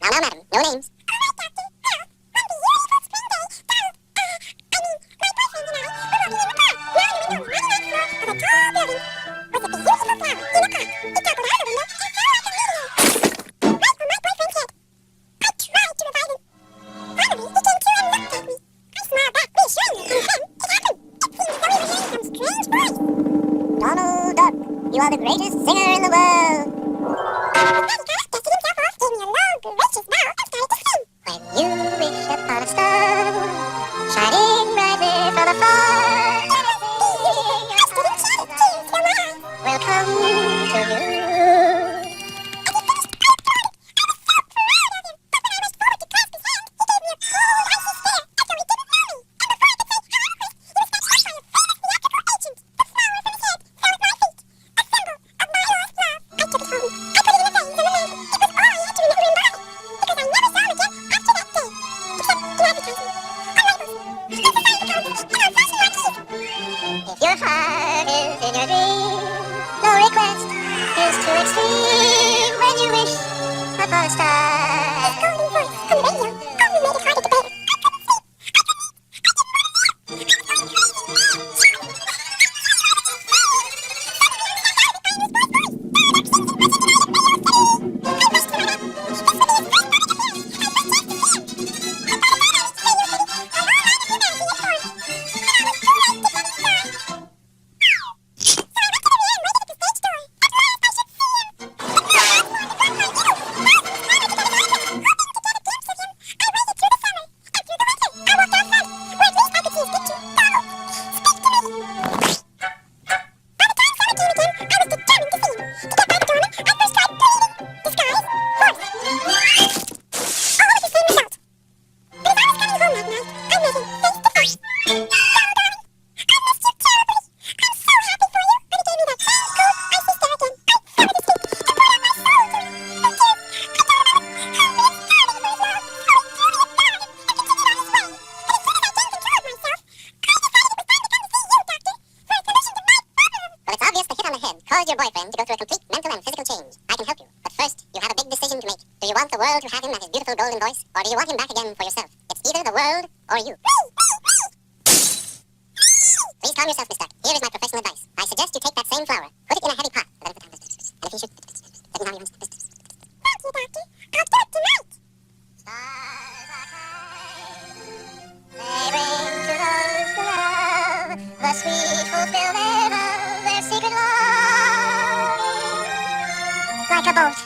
Now, now, madam, no names. All right, doctor. Well, one beautiful spring day, Donald, uh, I mean, my boyfriend and I were walking in the park. Now in the window on the 99th floor of a tall building was a beautiful flower in a pot. It toppled out of the window and fell like a meteor. Right on my boyfriend's head. I tried to revive him. Finally, he came to and looked at me. I smiled back reassuringly, and then it happened. It seemed as though we were hearing some strange voice. Donald Duck, you are the greatest singer in the world. Then he got up, dusted himself off, gave me a low, gracious bow, and started to sing. When you wish upon a star, shining brightly from afar, It was beautiful. I stood and chatted, tears filled my eyes. will come to you. As he finished, I applauded. I was so proud of him. But when I rushed forward to clasp his hand, he gave me a cold, icy stare, as though he didn't know me. And before I could say, hello, Chris, he was snatched up by a famous theatrical agent. The flower from his head fell at my feet, a symbol of my lost love. I took it home. I put it in a vase on the mantel. It was all I had to remember him by, because I never saw him again after that day, except in advertising, on labels, in society codes, and on fashion marquees. If your heart is in your dream, no request is too extreme. When you wish upon a His star. golden voice on the radio only made it harder to bear. I couldn't sleep. I couldn't eat. I didn't want to feel. I was going crazy, mad, shouting. I was insane. Suddenly I was knocked out of it by a newsboy's voice. There were kings in Britain tonight at Radio City. I rushed to my map. This would be his first public appearance, my first chance to see him. But by the time I reached Radio City, a long line of humanity had formed, and I was too late to get inside. So I went to the rear and waited at the stage door. At last I should see him. But no crowds formed and blocked my view. Thousands clamored to get his autograph, hoping to get a glimpse of him. I waited through the summer and through the winter. I walked out front, where at least I could see his picture. Donald, speak to me. By the time summer came again, I was determined to see him. To get by the doorman, I first tried pleading, disguise, force. All with the same result. But as I was coming home that night, I met him face to face. Donald, darling, I missed you terribly. I'm so happy for you. And he gave me that same cold, icy stare again. I fell at his feet and poured out my soul to him. Through tears, I told him I was hungry and starving for his love, how he threw me aside and continued on his way. And as soon as I gained control of myself, I decided it was time to come to see you, doctor, for a solution to my problem. Well, it's obvious the hit on the head caused your boyfriend to go through a complete mental and physical change. I can help you, but first, you have a big decision to make. Do you want the world to have him and his beautiful golden voice, or do you want him back again for yourself? It's either the world or you. Please calm yourself, Miss Duck. Here is my professional advice. I suggest you take that same flower, put it in a heavy pot, and if you should, Thank you, doctor. I'll do it tonight. Stars are kind. They bring to those who love the sweet fulfillment of their secret longing. Like a bolt.